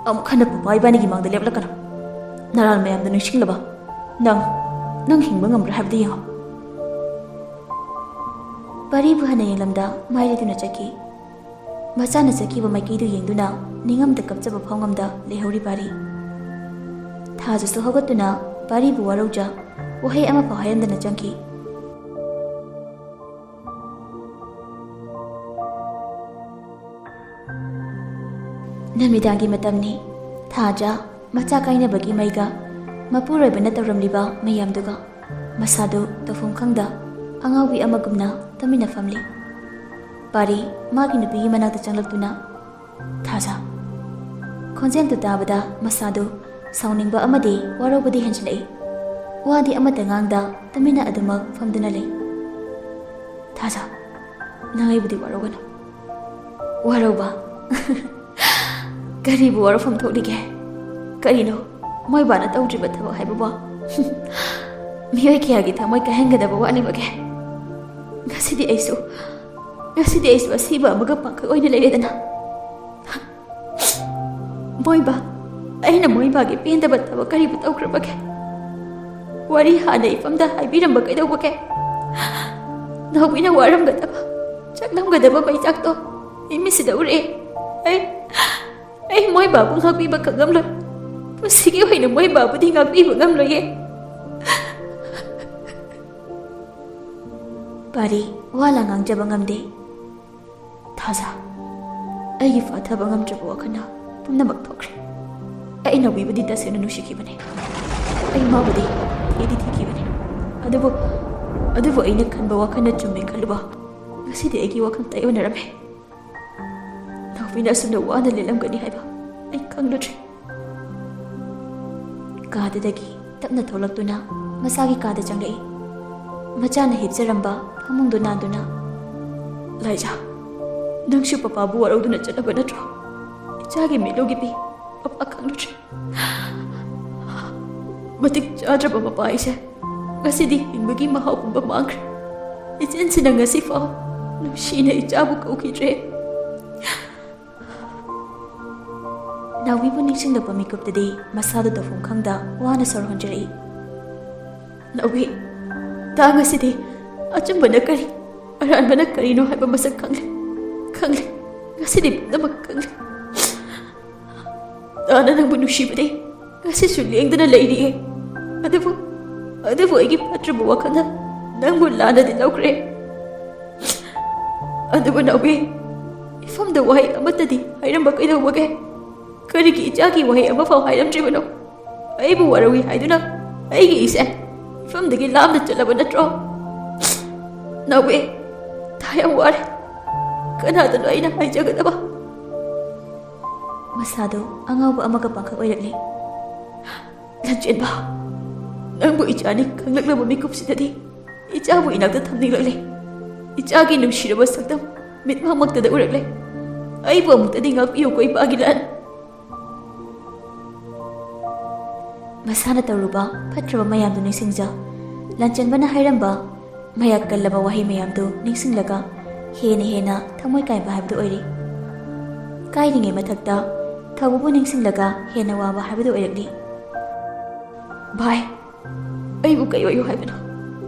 "ꯑꯃꯨꯛ ꯍꯟꯅ ꯄꯄꯥ ꯏꯕꯥꯅꯤꯒꯤ ꯃꯥꯡꯗ ꯂꯦꯞꯂꯛꯀꯅꯨ꯫ ꯅꯔꯥꯜ ꯃꯌꯥꯝꯗꯨ ꯅꯤꯡꯁꯤꯡꯂꯕ? ꯅꯪ, ꯅꯪ ꯍꯤꯡꯕ ꯉꯝꯕ꯭ꯔꯥ ꯍꯥꯏꯕꯗꯨ ꯌꯦꯡꯉꯣ꯫" ꯄꯥꯔꯤꯕꯨ ꯍꯟꯅ ꯌꯦꯡꯂꯝꯗ ꯃꯥꯏ ꯂꯩꯇꯨꯅ ꯆꯠꯈꯤ꯫ ꯃꯆꯥꯅ ꯆꯠꯈꯤꯕ ꯃꯥꯏꯀꯩꯗꯨ ꯌꯦꯡꯗꯨꯅ ꯅꯤꯡꯉꯝꯗ ꯀꯞꯆꯕ ꯐꯥꯎꯉꯝꯗ ꯂꯩꯍꯧꯔꯤ ꯄꯥꯔꯤ꯫ ꯊꯥꯖꯁꯨ ꯍꯧꯒꯠꯇꯨꯅ ꯄꯥꯔꯤꯕꯨ ꯋꯥꯔꯧꯖ ꯋꯥꯍꯩ ꯑꯃꯐꯥꯎ ꯍꯥꯏꯔꯝꯗꯅ ꯆꯪꯈꯤ꯫ ꯅꯨꯃꯤꯗꯥꯡꯒꯤ ꯃꯇꯝꯅꯤ꯫ ꯊꯥꯖ ꯃꯆꯥ ꯀꯥꯏꯅꯕꯒꯤ ꯃꯩꯒ ꯃꯄꯨꯔꯣꯏꯕꯅ ꯇꯧꯔꯝꯂꯤꯕ ꯃꯌꯥꯝꯗꯨꯒ ꯃꯁꯥꯗꯨ ꯇꯧꯐꯝ ꯈꯪꯗ ꯑꯉꯥꯎꯕꯤ ꯑꯃꯒꯨꯝꯅ ꯇꯨꯃꯤꯟꯅ ꯐꯝꯂꯤ꯫ ꯄꯥꯔꯤ ꯃꯥꯒꯤ ꯅꯨꯄꯤꯒꯤ ꯃꯅꯥꯛꯇ ꯆꯪꯂꯛꯇꯨꯅ, "ꯊꯥꯖ꯫" ꯈꯣꯟꯖꯦꯜꯗꯨ ꯇꯥꯕꯗ ꯃꯁꯥꯗꯨ ꯁꯥꯎꯅꯤꯡꯕ ꯑꯃꯗꯤ ꯋꯥꯔꯧꯕꯗꯤ ꯍꯦꯟꯖꯤꯜꯂꯛꯏ꯫ ꯋꯥꯗꯤ ꯑꯃꯠꯇ ꯉꯥꯡꯗ ꯇꯨꯃꯤꯟꯅ ꯑꯗꯨꯃꯛ ꯐꯝꯗꯨꯅ ꯂꯩ꯫ "ꯊꯥꯖ, ꯅꯪ ꯑꯩꯕꯨꯗꯤ ꯋꯥꯔꯧꯒꯅꯨ꯫" "ꯋꯥꯔꯧꯕ? ꯀꯔꯤꯕꯨ ꯋꯥꯔꯧꯐꯝ ꯊꯣꯛꯂꯤꯒꯦ? ꯀꯔꯤꯅꯣ ꯃꯣꯏꯕꯥꯅ ꯇꯧꯗ꯭ꯔꯤꯕ ꯊꯕꯛ ꯍꯥꯏꯕꯕꯣ? ꯃꯤꯑꯣꯏ ꯀꯌꯥꯒꯤ ꯊꯃꯣꯏ ꯀꯥꯏꯍꯟꯒꯗꯕ ꯋꯥꯠꯂꯤꯕꯒꯦ?" ꯉꯁꯤꯗꯤ ꯑꯩꯁꯨ, ꯉꯁꯤꯗꯤ ꯑꯩꯁꯨ ꯑꯁꯤꯕ ꯑꯃꯒ ꯄꯥꯡꯈꯛ ꯑꯣꯏꯅ ꯂꯩꯔꯦꯗꯅ꯫ ꯃꯣꯏꯕꯥ, ꯑꯩꯅ ꯃꯣꯏꯕꯥꯒꯤ ꯄꯦꯟꯗꯕ ꯊꯕꯛ ꯀꯔꯤꯕꯨ ꯇꯧꯈ꯭ꯔꯕꯒꯦ? ꯋꯥꯔꯤ ꯍꯥꯟꯅ ꯏꯐꯝꯗ ꯍꯥꯏꯕꯤꯔꯝꯕ ꯀꯩꯗꯧꯕꯒꯦ? ꯅꯥꯎꯕꯤꯅ ꯋꯥꯔꯝꯒꯗꯕ, ꯆꯥꯛꯂꯝꯒꯗꯕ ꯃꯩꯆꯥꯛꯇꯣ ꯑꯩ ꯃꯤꯠꯁꯤꯗ ꯎꯔꯛꯑꯦ꯫ ꯑꯩ, ꯑꯩ ꯃꯣꯏꯕꯥꯕꯨ ꯉꯥꯛꯄꯤꯕ ꯈꯪꯉꯝꯂꯣꯏ꯫ ꯄꯨꯟꯁꯤꯒꯤ ꯑꯣꯏꯅ ꯃꯣꯏꯕꯥꯕꯨꯗꯤ ꯉꯥꯛꯄꯤꯕ ꯉꯝꯂꯣꯏꯌꯦ꯫ ꯄꯥꯔꯤ, ꯋꯥ ꯂꯥ ꯉꯥꯡꯖꯕ ꯉꯝꯗꯦ꯫ ꯊꯥꯖ, ꯑꯩꯒꯤ ꯐꯥꯊꯕ ꯉꯝꯗ꯭ꯔꯕ ꯋꯥꯈꯜꯅ ꯄꯨꯝꯅꯃꯛ ꯊꯣꯛꯈ꯭ꯔꯦ꯫ ꯑꯩ ꯅꯥꯎꯕꯤꯕꯨꯗꯤ ꯇꯁꯦꯡꯅ ꯅꯨꯡꯁꯤꯈꯤꯕꯅꯦ꯫ ꯑꯩ ꯃꯥꯕꯨꯗꯤ ꯊꯤꯗꯤ ꯊꯤꯈꯤꯕꯅꯦ꯫ ꯑꯗꯨꯕꯨ, ꯑꯗꯨꯕꯨ ꯑꯩꯅ ꯈꯟꯕ ꯋꯥꯈꯜꯅ ꯆꯨꯝꯃꯦ ꯈꯜꯂꯨꯕ ꯉꯁꯤꯗꯤ ꯑꯩꯒꯤ ꯋꯥꯈꯜ ꯇꯥꯏꯑꯣꯟꯅꯔꯝꯃꯦ꯫ ꯅꯥꯎꯕꯤꯅ ꯑꯁꯨꯝꯅ ꯋꯥꯅ ꯂꯦꯜꯂꯝꯒꯅꯤ ꯍꯥꯏꯕ ꯑꯩ ꯈꯪꯂꯨꯗ꯭ꯔꯦ꯫ ꯀꯥꯗꯨꯗꯒꯤ ꯇꯞꯅ ꯊꯣꯛꯂꯛꯇꯨꯅ ꯃꯆꯥꯒꯤ ꯀꯥꯗ ꯆꯪꯂꯛꯏ꯫ ꯃꯆꯥꯅ ꯍꯤꯞꯆꯔꯝꯕ ꯐꯃꯨꯡꯗꯨ ꯅꯥꯟꯗꯨꯅ, "ꯂꯥꯏꯖꯥ, ꯅꯪꯁꯨ ꯄꯄꯥꯕꯨ ꯋꯥꯔꯧꯗꯨꯅ ꯆꯠꯂꯕ ꯅꯠꯇ꯭ꯔꯣ? ꯏꯆꯥꯒꯤ ꯃꯤꯠꯂꯨꯒꯤꯗꯤ ꯄꯄꯥ ꯈꯪꯂꯨꯗ꯭ꯔꯦ꯫ ꯃꯇꯤꯛ ꯆꯥꯗ꯭ꯔꯕ ꯃꯄꯥ ꯑꯩꯁꯦ ꯉꯁꯤꯗꯤ ꯍꯤꯡꯕꯒꯤ ꯃꯍꯥꯎ ꯄꯨꯝꯕ ꯃꯥꯡꯈ꯭ꯔꯦ꯫ ꯏꯆꯦꯟꯁꯤꯅ ꯉꯁꯤꯐꯥꯎ ꯅꯨꯡꯁꯤꯅ ꯏꯆꯥꯕꯨ ꯀꯧꯈꯤꯗ꯭ꯔꯦ꯫" ꯅꯥꯎꯕꯤꯕꯨ ꯅꯤꯡꯁꯤꯡꯂꯛꯄ ꯃꯤꯀꯨꯞꯇꯗꯤ ꯃꯁꯥꯗꯨ ꯇꯧꯐꯝ ꯈꯪꯗ ꯋꯥꯅ ꯁꯣꯔ ꯍꯣꯟꯖꯔꯛꯏ꯫ "ꯅꯥꯎꯕꯤ, ꯇꯥꯡ ꯑꯁꯤꯗꯤ ꯑꯆꯨꯝꯕꯅ ꯀꯔꯤ, ꯑꯔꯥꯟꯕꯅ ꯀꯔꯤꯅꯣ ꯍꯥꯏꯕ ꯃꯁꯛ ꯈꯪꯂꯦ, ꯈꯪꯂꯦ, ꯉꯁꯤꯗꯤ ꯄꯨꯝꯅꯃꯛ ꯈꯪꯂꯦ꯫ ꯇꯥꯅ ꯅꯪꯕꯨ ꯅꯨꯡꯁꯤꯕꯗꯤ ꯉꯁꯤꯁꯨ ꯂꯦꯡꯗꯅ ꯂꯩꯔꯤꯌꯦ꯫ ꯑꯗꯨꯕꯨ, ꯑꯗꯨꯕꯨ ꯑꯩꯒꯤ ꯐꯠꯇ꯭ꯔꯕ ꯋꯥꯈꯜꯅ ꯅꯪꯕꯨ ꯂꯥꯟꯅꯗꯤ ꯂꯧꯈ꯭ꯔꯦ꯫ ꯑꯗꯨꯕꯨ ꯅꯥꯎꯕꯤ, ꯏꯐꯝꯗ ꯋꯥꯍꯩ ꯑꯃꯠꯇꯗꯤ ꯍꯥꯏꯔꯝꯕ ꯀꯩꯗꯧꯕꯒꯦ? ꯀꯔꯤꯒꯤ ꯏꯆꯥꯒꯤ ꯋꯥꯍꯩ ꯑꯃꯐꯥꯎ ꯍꯥꯏꯔꯝꯗ꯭ꯔꯤꯕꯅꯣ? ꯑꯩꯕꯨ ꯋꯥꯔꯧꯏ ꯍꯥꯏꯗꯨꯅ ꯑꯩꯒꯤ ꯏꯆꯦ ꯏꯐꯝꯗꯒꯤ ꯂꯥꯞꯅ ꯆꯠꯂꯕ ꯅꯠꯇ꯭ꯔꯣ? ꯅꯥꯎꯕꯤ, ꯊꯥ ꯌꯥꯝ ꯋꯥꯔꯦ꯫ ꯀꯅꯥꯗꯅꯣ ꯑꯩꯅ ꯍꯥꯏꯖꯒꯗꯕ?" ꯃꯁꯥꯗꯣ ꯑꯉꯥꯎꯕ ꯑꯃꯒ ꯄꯥꯡꯈꯛ ꯑꯣꯏꯔꯛꯂꯤ꯫ "ꯂꯟꯆꯦꯟꯕ, ꯅꯪꯕꯨ ꯏꯆꯥꯅꯤ ꯈꯪꯂꯛꯂꯕ ꯃꯤꯀꯨꯞꯁꯤꯗꯗꯤ ꯏꯆꯥꯕꯨ ꯏꯅꯥꯛꯇ ꯊꯝꯅꯤꯡꯂꯛꯂꯦ꯫ ꯏꯆꯥꯒꯤ ꯅꯨꯡꯁꯤꯔꯕ ꯁꯛꯇꯝ ꯃꯤꯠꯃꯛꯃꯛꯇꯗ ꯎꯔꯛꯂꯦ꯫ ꯑꯩꯕꯨ ꯑꯃꯨꯛꯇꯗꯤ ꯉꯥꯛꯄꯤꯌꯨꯀꯣ ꯏꯄꯥꯒꯤ ꯂꯥꯟ꯫" ꯃꯁꯥꯅ ꯇꯧꯔꯨꯕ ꯐꯠꯇ꯭ꯔꯕ ꯃꯌꯥꯝꯗꯨ ꯅꯤꯡꯁꯤꯡꯖ, ꯂꯥꯟꯆꯦꯟꯕꯅ ꯍꯥꯏꯔꯝꯕ ꯃꯌꯥꯛ ꯀꯜꯂꯕ ꯋꯥꯍꯩ ꯃꯌꯥꯝꯗꯨ ꯅꯤꯡꯁꯤꯡꯂꯒ ꯍꯦꯟꯅ ꯍꯦꯟꯅ ꯊꯃꯣꯏ ꯀꯥꯏꯕ ꯍꯥꯏꯕꯗꯨ ꯑꯣꯏꯔꯤ꯫ ꯀꯥꯏꯔꯤꯉꯩ ꯃꯊꯛꯇ ꯊꯧꯕꯕꯨ ꯅꯤꯡꯁꯤꯡꯂꯒ ꯍꯦꯟꯅ ꯋꯥꯕ ꯍꯥꯏꯕꯗꯨ ꯑꯣꯏꯔꯛꯂꯤ꯫ "ꯚꯥꯏ, ꯑꯩꯕꯨ ꯀꯩ ꯑꯣꯏꯌꯨ ꯍꯥꯏꯕꯅꯣ?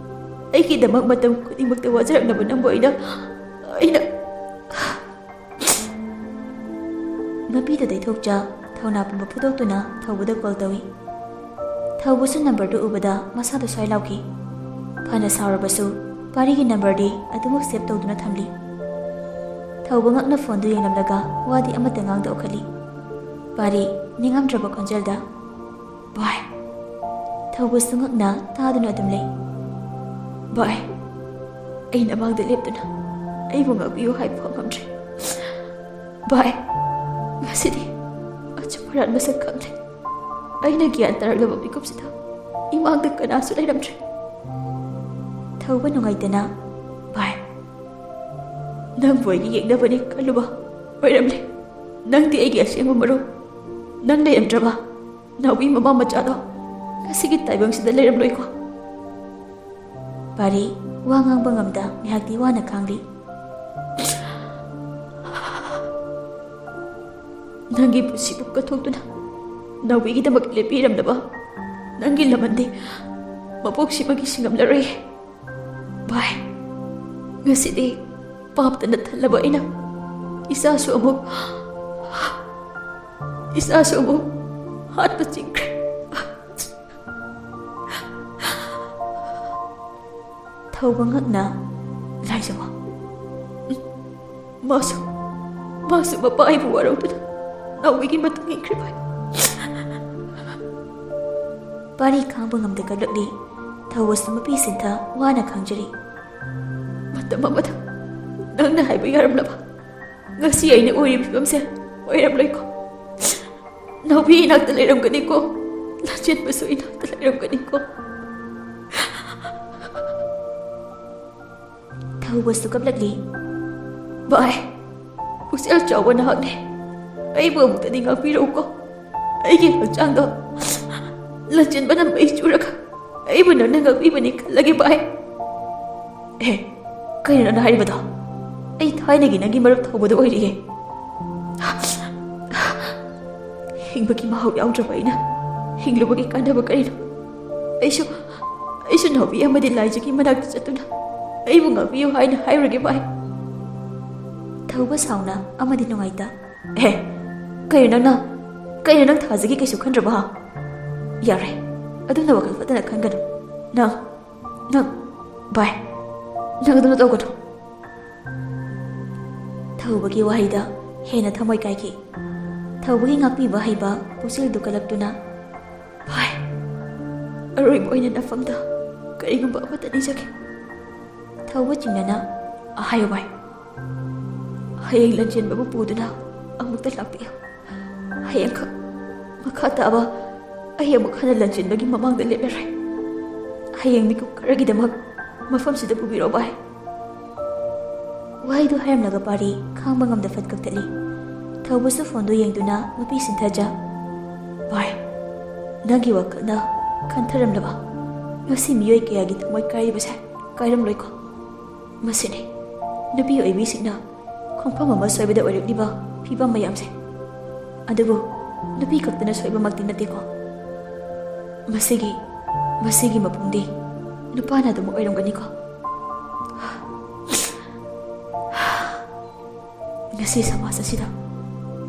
ꯑꯩꯒꯤꯗꯃꯛ ꯃꯇꯝ ꯈꯨꯗꯤꯡꯃꯛꯇ ꯋꯥꯖꯔꯛꯅꯕ ꯅꯪꯕꯨ ꯑꯩꯅ, ꯑꯩꯅ" ꯃꯄꯤꯗꯨ ꯇꯩꯊꯣꯛꯆ ꯊꯧꯅꯥ ꯄꯨꯝꯕ ꯐꯨꯗꯣꯛꯇꯨꯅ ꯊꯧꯕꯗ ꯀꯣꯜ ꯇꯧꯏ꯫ ꯊꯧꯕꯁꯨ ꯅꯝꯕꯔꯗꯨ ꯎꯕꯗ ꯃꯁꯥꯗꯨ ꯁ꯭ꯋꯥꯏ ꯂꯥꯎꯈꯤ꯫ ꯐꯅ ꯁꯥꯎꯔꯕꯁꯨ ꯄꯥꯔꯤꯒꯤ ꯅꯝꯕꯔꯗꯤ ꯑꯗꯨꯃꯛ ꯁꯦꯚ ꯇꯧꯗꯨꯅ ꯊꯝꯂꯤ꯫ ꯊꯧꯕ ꯉꯛꯅ ꯐꯣꯟꯗꯨ ꯌꯦꯡꯂꯝꯂꯒ ꯋꯥꯗꯤ ꯑꯃꯠꯇ ꯉꯥꯡꯗ ꯎꯈꯠꯂꯤ꯫ ꯄꯥꯔꯤ ꯅꯤꯡꯉꯝꯗ꯭ꯔꯕ ꯈꯣꯟꯖꯦꯜꯗ, "ꯚꯥꯏ!" ꯊꯧꯕꯁꯨ ꯉꯛꯅ ꯇꯥꯗꯨꯅ ꯑꯗꯨꯝ ꯂꯩ꯫ "ꯚꯥꯏ, ꯑꯩ ꯅꯃꯥꯡꯗ ꯂꯦꯞꯇꯨꯅ ꯑꯩꯕꯨ ꯉꯥꯛꯄꯤꯌꯨ ꯍꯥꯏꯕ ꯐꯥꯎ ꯉꯝꯗ꯭ꯔꯦ꯫ ꯚꯥꯏ, ꯉꯁꯤꯗꯤ ꯑꯆꯨꯝ ꯑꯔꯥꯟ ꯃꯁꯛ ꯈꯪꯂꯦ꯫ ꯑꯩꯅ ꯒ꯭ꯌꯥꯟ ꯇꯥꯔꯛꯂꯕ ꯃꯤꯀꯨꯞꯁꯤꯗ ꯏꯃꯥꯡꯗ ꯀꯅꯥꯁꯨ ꯂꯩꯔꯝꯗ꯭ꯔꯦ꯫" ꯊꯧꯕ ꯅꯨꯡꯉꯥꯏꯇꯅ, "ꯚꯥꯏ, ꯅꯪꯕꯨ ꯑꯩꯒꯤ ꯌꯦꯛꯅꯕꯅꯤ ꯈꯜꯂꯨꯕ ꯑꯣꯏꯔꯝꯂꯦ꯫ ꯅꯪꯗꯤ ꯑꯩꯒꯤ ꯑꯁꯦꯡꯕ ꯃꯔꯨꯞ꯫ ꯅꯪ ꯂꯩꯔꯝꯗ꯭ꯔꯕ ꯅꯥꯎꯕꯤ ꯃꯃꯥ ꯃꯆꯥꯗꯣ ꯉꯁꯤꯒꯤ ꯇꯥꯏꯕꯪꯁꯤꯗ ꯂꯩꯔꯝꯂꯣꯏꯀꯣ꯫" ꯄꯥꯔꯤ ꯋꯥ ꯉꯥꯡꯕ ꯉꯝꯗ ꯉꯥꯏꯍꯥꯛꯇꯤ ꯋꯥꯅ ꯈꯥꯡꯂꯤ꯫ "ꯅꯪꯒꯤ ꯄꯨꯟꯁꯤꯕꯨ ꯀꯠꯊꯣꯛꯇꯨꯅ ꯅꯥꯎꯕꯤꯒꯤꯗꯃꯛ ꯂꯦꯞꯄꯤꯔꯝꯂꯕ ꯅꯪꯒꯤ ꯂꯃꯟꯗꯤ ꯃꯄꯣꯛꯁꯤꯃꯒꯤ ꯁꯤꯡꯉꯝꯂꯔꯣꯏ꯫ ꯚꯥꯏ, ꯉꯁꯤꯗꯤ ꯄꯥꯞꯇꯅ ꯊꯜꯂꯕ ꯑꯩꯅ ꯏꯆꯥꯁꯨ ꯑꯃꯨꯛ, ꯏꯆꯥꯁꯨ ꯑꯃꯨꯛ ꯍꯥꯠꯄ ꯆꯤꯡꯈ꯭ꯔꯦ꯫" ꯊꯧꯕ ꯉꯛꯅ, "ꯂꯥꯏꯖꯃ, ꯃꯥꯁꯨ, ꯃꯥꯁꯨ ꯃꯄꯥ ꯑꯩꯕꯨ ꯋꯥꯔꯧꯗꯨꯅ ꯅꯥꯎꯕꯤꯒꯤ ꯃꯇꯨꯡ ꯏꯟꯈ꯭ꯔꯦ ꯚꯥꯏ꯫" ꯄꯥꯔꯤ ꯈꯥꯡꯕ ꯉꯝꯗ ꯀꯞꯂꯛꯂꯤ꯫ ꯊꯧꯕꯁꯨ ꯃꯄꯤ ꯁꯤꯟꯊ ꯋꯥꯅ ꯈꯥꯡꯖꯔꯤ꯫ "ꯃꯇꯝ ꯑꯃꯗ ꯅꯪꯅ ꯍꯥꯏꯕ ꯌꯥꯔꯝꯂꯕ ꯉꯁꯤ ꯑꯩꯅ ꯑꯣꯏꯔꯤꯕ ꯐꯤꯕꯝꯁꯦ ꯑꯣꯏꯔꯝꯂꯣꯏꯀꯣ꯫ ꯅꯥꯎꯕꯤ ꯏꯅꯥꯛꯇ ꯂꯩꯔꯝꯒꯅꯤꯀꯣ, ꯂꯥꯟꯆꯦꯟꯕꯁꯨ ꯏꯅꯥꯛꯇ ꯂꯩꯔꯝꯒꯅꯤꯀꯣ꯫" ꯊꯧꯕꯁꯨ ꯀꯞꯂꯛꯂꯤ꯫ "ꯚꯥꯏ, ꯄꯨꯛꯆꯦꯜ ꯆꯥꯎꯕ ꯅꯍꯥꯛꯅꯦ꯫ ꯑꯩꯕꯨ ꯑꯃꯨꯛꯇꯗꯤ ꯉꯥꯛꯄꯤꯔꯛꯎꯀꯣ꯫ ꯑꯩꯒꯤ ꯍꯛꯆꯥꯡꯗꯣ ꯂꯥꯟꯆꯦꯟꯕꯅ ꯃꯩ ꯆꯨꯔꯒ ꯑꯩꯕꯨ ꯅꯪꯅ ꯉꯥꯛꯄꯤꯕꯅꯤ ꯈꯜꯂꯒꯦ ꯚꯥꯏ꯫" ꯑꯦ, ꯀꯩꯅꯣ ꯅꯪꯅ ꯍꯥꯏꯔꯤꯕꯗꯣ? ꯑꯩ ꯊꯥꯏꯅꯒꯤ ꯅꯪꯒꯤ ꯃꯔꯨꯞ ꯊꯧꯕꯗꯣ ꯑꯣꯏꯔꯤꯌꯦ꯫ ꯍꯤꯡꯕꯒꯤ ꯃꯍꯥꯎ ꯌꯥꯎꯗ꯭ꯔꯕ ꯑꯩꯅ ꯍꯤꯡꯂꯨꯕꯒꯤ ꯀꯥꯟꯅꯕ ꯀꯔꯤꯅꯣ? ꯑꯩꯁꯨ ꯑꯩꯁꯨ ꯅꯥꯎꯕꯤ ꯑꯃꯗꯤ ꯂꯥꯏꯖꯒꯤ ꯃꯅꯥꯛꯇ ꯆꯠꯇꯨꯅ ꯑꯩꯕꯨ ꯉꯥꯛꯄꯤꯌꯨ ꯍꯥꯏꯅ ꯍꯥꯏꯔꯨꯔꯒꯦ ꯚꯥꯏ꯫ ꯊꯧꯕ ꯁꯥꯎꯅ ꯑꯃꯗꯤ ꯅꯨꯡꯉꯥꯏꯇ꯫ ꯑꯦ, ꯀꯩꯅꯣ ꯅꯪꯅ ꯀꯩꯅꯣ ꯅꯪ ꯊꯥꯖꯒꯤ ꯀꯩꯁꯨ ꯈꯟꯗ꯭ꯔꯕ ꯍꯥ? ꯌꯥꯔꯦ, ꯑꯗꯨꯝꯅ ꯋꯥꯈꯜ ꯐꯠꯇꯅ ꯈꯟꯒꯅꯨ꯫ ꯅꯪ ꯅꯪ ꯚꯥꯏ, ꯅꯪ ꯑꯗꯨꯝꯅ ꯇꯧꯒꯅꯨ꯫ ꯊꯧꯕꯒꯤ ꯋꯥꯍꯩꯗ ꯍꯦꯟꯅ ꯊꯃꯣꯏ ꯀꯥꯏꯈꯤ꯫ ꯊꯧꯕꯒꯤ ꯉꯥꯛꯄꯤꯕ ꯍꯩꯕ ꯄꯨꯛꯆꯦꯜꯗꯨ ꯀꯜꯂꯛꯇꯨꯅ, ꯚꯥꯏ, ꯑꯔꯣꯏꯕ ꯑꯣꯏꯅ ꯅꯐꯝꯗ ꯀꯔꯤꯒꯨꯝꯕ ꯑꯃꯠꯇ ꯅꯤꯖꯒꯦ꯫ ꯊꯧꯕ ꯆꯤꯡꯅꯅ, ꯍꯥꯏꯌꯨ ꯚꯥꯏ꯫ ꯍꯌꯦꯡ ꯂꯟꯆꯦꯟꯕꯕꯨ ꯄꯨꯗꯨꯅ ꯑꯃꯨꯛꯇ ꯂꯥꯛꯄꯤꯌꯨ꯫ ꯍꯌꯦꯡꯈꯛ ꯃꯈꯥ ꯇꯥꯕ ꯑꯩ ꯑꯃꯨꯛ ꯍꯟꯅ ꯂꯟꯆꯦꯟꯕꯒꯤ ꯃꯃꯥꯡꯗ ꯂꯦꯞꯂꯔꯣꯏ꯫ ꯍꯌꯦꯡ ꯃꯤꯀꯨꯞ ꯈꯔꯒꯤꯗꯃꯛ ꯃꯐꯝꯁꯤꯗ ꯄꯨꯕꯤꯔꯣ ꯚꯥꯏ꯫ ꯋꯥꯍꯩꯗꯨ ꯍꯥꯏꯔꯝꯂꯒ ꯄꯥꯔꯤ ꯈꯥꯡꯕ ꯉꯝꯗ ꯐꯠ ꯀꯛꯊꯠꯂꯤ꯫ ꯊꯧꯕꯁꯨ ꯐꯣꯟꯗꯨ ꯌꯦꯡꯗꯨꯅ ꯃꯄꯤ ꯁꯤꯟꯊꯖ, ꯚꯥꯏ, ꯅꯪꯒꯤ ꯋꯥꯈꯜꯅ ꯈꯟꯊꯔꯝꯂꯕ ꯉꯁꯤ ꯃꯤꯑꯣꯏ ꯀꯌꯥꯒꯤ ꯊꯃꯣꯏ ꯀꯥꯏꯔꯤꯕꯁꯦ ꯀꯥꯏꯔꯝꯂꯣꯏꯀꯣ? ꯃꯁꯤꯅꯤ ꯅꯨꯄꯤ ꯑꯣꯏꯕꯤꯁꯤꯡꯅ ꯈꯣꯡꯐꯝ ꯑꯃ ꯁꯣꯏꯕꯗ ꯑꯣꯏꯔꯛꯂꯤꯕ ꯐꯤꯕꯝ ꯃꯌꯥꯝꯁꯦ꯫ ꯑꯗꯨꯕꯨ ꯅꯨꯄꯤ ꯈꯛꯇꯅ ꯁꯣꯏꯕꯃꯛꯇꯤ ꯅꯠꯇꯦꯀꯣ꯫ ꯃꯁꯤꯒꯤ ꯃꯁꯤꯒꯤ ꯃꯄꯨꯡꯗꯤ ꯅꯨꯄꯥꯅ ꯑꯗꯨꯝ ꯑꯣꯏꯔꯝꯒꯅꯤꯀꯣ꯫ ꯉꯁꯤ ꯁꯃꯥꯖ ꯑꯁꯤꯗ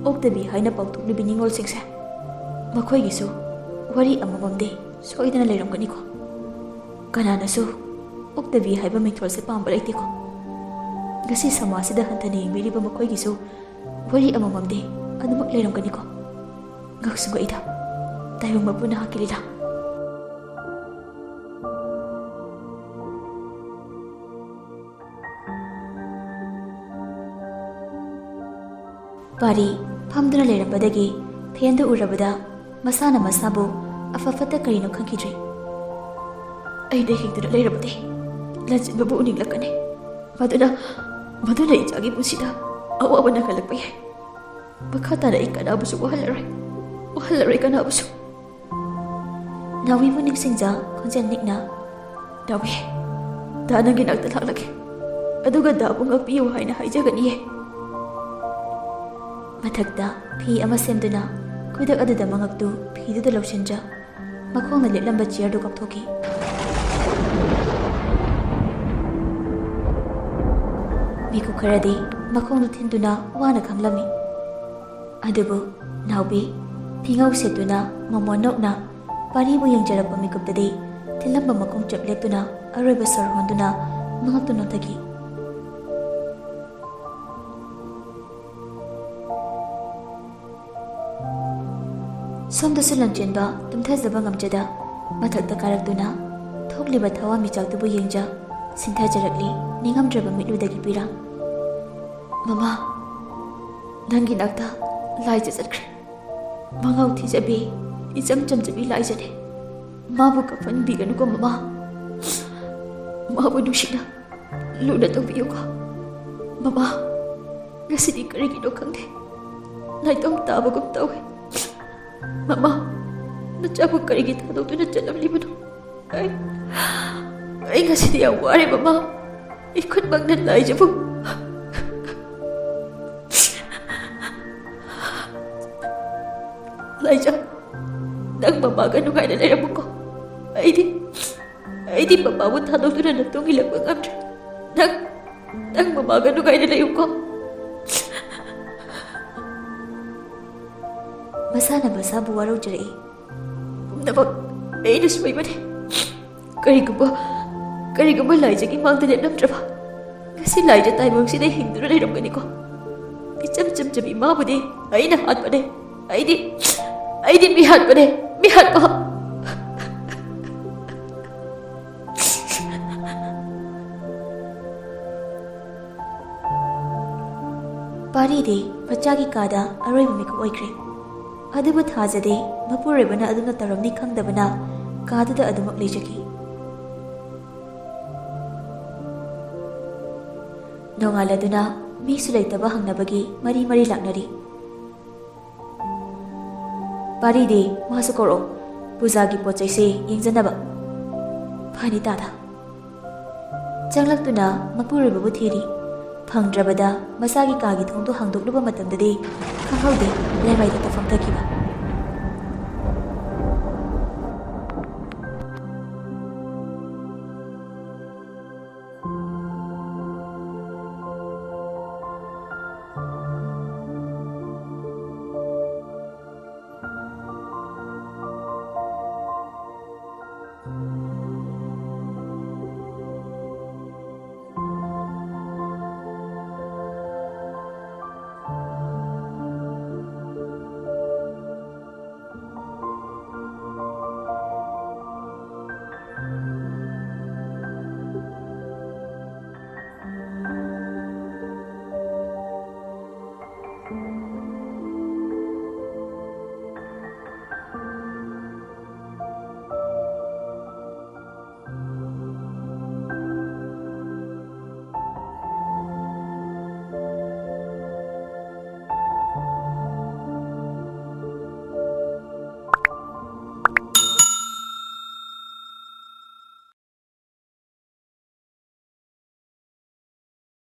ꯑꯣꯛꯇꯕꯤ ꯍꯥꯏꯅ ꯄꯥꯎꯊꯣꯛꯂꯤꯕꯤ ꯅꯤꯉꯣꯜꯁꯤꯡꯁꯦ, ꯃꯈꯣꯏꯒꯤꯁꯨ ꯋꯥꯔꯤ ꯑꯃꯃꯝꯗꯤ ꯁꯣꯏꯗꯅ ꯂꯩꯔꯝꯒꯅꯤꯀꯣ꯫ ꯀꯅꯥꯅꯁꯨ ꯑꯣꯛꯇꯕꯤ ꯍꯥꯏꯕ ꯃꯤꯡꯊꯣꯜꯁꯦ ꯄꯥꯝꯕ ꯂꯩꯇꯦꯀꯣ꯫ ꯉꯁꯤ ꯁꯃꯥꯖꯁꯤꯗ ꯍꯟꯊꯅ ꯌꯦꯡꯕꯤꯔꯤꯕ ꯃꯈꯣꯏꯒꯤꯁꯨ ꯋꯥꯔꯤ ꯑꯃꯃꯝꯗꯤ ꯑꯗꯨꯃꯛ ꯂꯩꯔꯝꯒꯅꯤꯀꯣ꯫ ꯉꯛꯁꯨ ꯉꯛꯏꯗ, ꯇꯥꯏꯕꯪ ꯃꯄꯨ ꯅꯍꯥꯛꯀꯤ ꯂꯤꯂꯥ꯫ ꯄꯥꯔꯤ ꯐꯝꯗꯨꯅ ꯂꯩꯔꯝꯕꯗꯒꯤ ꯐꯦꯟꯗꯨ ꯎꯔꯕꯗ ꯃꯁꯥꯅ ꯃꯁꯥꯕꯨ ꯑꯐ ꯐꯠꯇ ꯀꯔꯤꯅꯣ ꯈꯪꯈꯤꯗ꯭ꯔꯦ꯫ ꯑꯩꯅ ꯍꯤꯡꯗꯨꯅ ꯂꯩꯔꯕꯗꯤ ꯂꯟꯆꯦꯟꯕꯕꯨ ꯎꯅꯤꯡꯂꯛꯀꯅꯤ꯫ ꯃꯗꯨꯅ, ꯃꯗꯨꯅ ꯏꯆꯥꯒꯤ ꯄꯨꯟꯁꯤꯗ ꯑꯋꯥꯕ ꯅꯪꯍꯜꯂꯛꯄ ꯌꯥꯏ꯫ ꯃꯈꯥ ꯇꯥꯅ ꯑꯩ ꯀꯅꯥꯕꯨꯁꯨ ꯋꯥꯍꯜꯂꯔꯣꯏ, ꯋꯥꯍꯜꯂꯔꯣꯏ ꯀꯅꯥꯕꯨꯁꯨ꯫ ꯅꯥꯎꯕꯤꯕꯨ ꯅꯤꯡꯁꯤꯡꯖ ꯈꯣꯟꯖꯦꯜ ꯅꯤꯛꯅ, "ꯅꯥꯎꯕꯤ, ꯗꯥ ꯅꯪꯒꯤ ꯅꯥꯛꯇ ꯂꯥꯛꯂꯒꯦ, ꯑꯗꯨꯒ ꯗꯥꯕꯨ ꯉꯥꯛꯄꯤꯌꯨ ꯍꯥꯏꯅ ꯍꯥꯏꯖꯒꯅꯤꯌꯦ꯫ ꯃꯊꯛꯇ ꯐꯤ ꯑꯃ ꯁꯦꯝꯗꯨꯅ ꯈꯨꯗꯛ ꯑꯗꯨꯗ ꯃꯉꯛꯇꯨ ꯐꯤꯗꯨꯗ ꯂꯧꯁꯤꯟꯖ, ꯃꯈꯣꯡꯅ ꯂꯦꯞꯂꯝꯕ ꯆꯤꯌꯔꯗꯨ ꯀꯥꯎꯊꯣꯛꯈꯤ꯫ ꯃꯤꯀꯨꯞ ꯈꯔꯗꯤ ꯃꯈꯣꯡꯗꯨ ꯊꯤꯟꯗꯨꯅ ꯋꯥꯅ ꯈꯥꯡꯂꯝꯃꯤ꯫ ꯑꯗꯨꯕꯨ ꯅꯥꯎꯕꯤ ꯐꯤꯉꯧ ꯁꯦꯠꯇꯨꯅ ꯃꯃꯣꯟ ꯅꯣꯛꯅ ꯄꯥꯔꯤꯕꯨ ꯌꯦꯡꯖꯔꯛꯄ ꯃꯤꯀꯨꯞꯇꯗꯤ ꯊꯤꯜꯂꯝꯕ ꯃꯈꯣꯡ ꯆꯞ ꯂꯦꯞꯇꯨꯅ ꯑꯔꯣꯏꯕ ꯁꯣꯔ ꯍꯣꯟꯗꯨꯅ ꯃꯉꯛꯇꯨ ꯅꯣꯟꯊꯈꯤ꯫ ꯁꯣꯝꯗꯁꯨ ꯂꯝꯖꯦꯟꯕ ꯇꯨꯝꯊꯖꯕ ꯉꯝꯖꯗ ꯃꯊꯛꯇ ꯀꯥꯔꯛꯇꯨꯅ ꯊꯣꯛꯂꯤꯕ ꯊꯋꯥꯟꯃꯤꯆꯥꯛꯇꯨꯕꯨ ꯌꯦꯡꯖ ꯁꯤꯟꯊꯖꯔꯛꯂꯤ ꯅꯤꯡꯉꯝꯗ꯭ꯔꯕ ꯃꯤꯠꯂꯨꯗꯒꯤ ꯄꯤꯔꯥꯡ꯫ ꯃꯃꯥ, ꯅꯪꯒꯤ ꯅꯥꯛꯇ ꯂꯥꯏꯖ ꯆꯠꯈ꯭ꯔꯦ꯫ ꯃꯉꯥꯎ ꯊꯤꯖꯕꯤ, ꯏꯆꯝ ꯆꯝꯖꯕꯤ ꯂꯥꯏꯖꯅꯦ꯫ ꯃꯥꯕꯨ ꯀꯞꯍꯟꯕꯤꯒꯅꯨꯀꯣ ꯃꯃꯥ꯫ ꯃꯥꯕꯨ ꯅꯨꯡꯁꯤꯅ ꯂꯨꯅ ꯇꯧꯕꯤꯌꯨꯀꯣ꯫ ꯃꯃꯥ, ꯉꯁꯤꯗꯤ ꯀꯔꯤꯒꯤꯅꯣ ꯈꯪꯗꯦ, ꯅꯥꯏꯇꯣꯝ ꯇꯥꯕꯒꯨꯝ ꯇꯧꯏ꯫ ꯃꯃꯥ, ꯅꯆꯥꯕꯨ ꯀꯔꯤꯒꯤ ꯊꯥꯗꯣꯛꯇꯨꯅ ꯆꯠꯂꯝꯂꯤꯕꯅꯣ? ꯑꯩ, ꯑꯩ ꯉꯁꯤꯗꯤ ꯌꯥꯝ ꯋꯥꯔꯦ ꯃꯃꯥ꯫ ꯏꯈꯨꯠꯃꯛꯅ ꯂꯥꯏꯖꯕꯨ꯫ ꯂꯥꯏꯖ, ꯅꯪ ꯃꯃꯥꯒ ꯅꯨꯡꯉꯥꯏꯅ ꯂꯩꯔꯝꯃꯨꯀꯣ꯫ ꯑꯩꯗꯤ, ꯑꯩꯗꯤ ꯃꯃꯥꯕꯨ ꯊꯥꯗꯣꯛꯇꯨꯅ ꯅꯇꯨꯡ ꯏꯜꯂꯛꯄ ꯉꯝꯗ꯭ꯔꯦ꯫ ꯅꯪ, ꯅꯪ ꯃꯃꯥꯒ ꯅꯨꯡꯉꯥꯏꯅ ꯂꯩꯌꯨꯀꯣ꯫ ꯃꯁꯥꯅ ꯃꯁꯥꯕꯨ ꯋꯥꯔꯧꯖꯔꯛꯏ꯫ ꯄꯨꯝꯅꯃꯛ ꯑꯩꯅ ꯁꯣꯏꯕꯅꯤ꯫ ꯀꯔꯤꯒꯨꯝꯕ, ꯀꯔꯤꯒꯨꯝꯕ ꯂꯥꯏꯖꯒꯤ ꯃꯥꯡꯗ ꯂꯦꯞꯂꯝꯗ꯭ꯔꯕ, ꯉꯁꯤ ꯂꯥꯏꯖ ꯇꯥꯏꯕꯪꯁꯤꯗ ꯍꯤꯡꯗꯨꯅ ꯂꯩꯔꯝꯒꯅꯤꯀꯣ꯫ ꯏꯆꯝ ꯆꯝꯖꯕꯤ ꯏꯃꯥꯕꯨꯗꯤ ꯑꯩꯅ ꯍꯥꯠꯄꯅꯦ꯫ ꯑꯩꯗꯤ, ꯑꯩꯗꯤ ꯃꯤ ꯍꯥꯠꯄꯅꯦ, ꯃꯤ ꯍꯥꯠꯄ꯫ ꯄꯥꯔꯤꯗꯤ ꯃꯆꯥꯒꯤ ꯀꯥꯗ ꯑꯔꯣꯏꯕ ꯃꯤꯀꯨꯞ ꯑꯣꯏꯈ꯭ꯔꯦ꯫ ꯑꯗꯨꯕꯨ ꯊꯥꯖꯗꯦ, ꯃꯄꯨꯔꯣꯏꯕꯅ ꯑꯗꯨꯝꯅ ꯇꯧꯔꯝꯅꯤ ꯈꯪꯗꯕꯅ ꯀꯥꯗꯨꯗ ꯑꯗꯨꯃꯛ ꯂꯩꯖꯈꯤ꯫ ꯅꯣꯡꯉꯥꯜꯂꯗꯨꯅ ꯃꯤꯁꯨ ꯂꯩꯇꯕ ꯍꯪꯅꯕꯒꯤ ꯃꯔꯤ ꯃꯔꯤ ꯂꯥꯛꯅꯔꯤ꯫ ꯄꯥꯔꯤꯗꯤ ꯃꯥꯁꯨ ꯀꯧꯔꯛꯑꯣ, ꯄꯨꯖꯥꯒꯤ ꯄꯣꯠ ꯆꯩꯁꯦ ꯌꯦꯡꯖꯅꯕ꯫ ꯐꯅꯤ ꯇꯥꯗ꯫ ꯆꯪꯂꯛꯇꯨꯅ ꯃꯄꯨꯔꯣꯏꯕꯕꯨ ꯊꯤꯔꯤ꯫ ꯐꯪꯗ꯭ꯔꯕꯗ ꯃꯁꯥꯒꯤ ꯀꯥꯒꯤ ꯊꯣꯡꯗꯨ ꯍꯥꯡꯗꯣꯛꯂꯨꯕ ꯃꯇꯝꯗꯗꯤ ꯈꯪꯍꯧꯗꯦ ꯂꯥꯏꯋꯥꯏꯗ ꯐꯝꯊꯈꯤꯕ꯫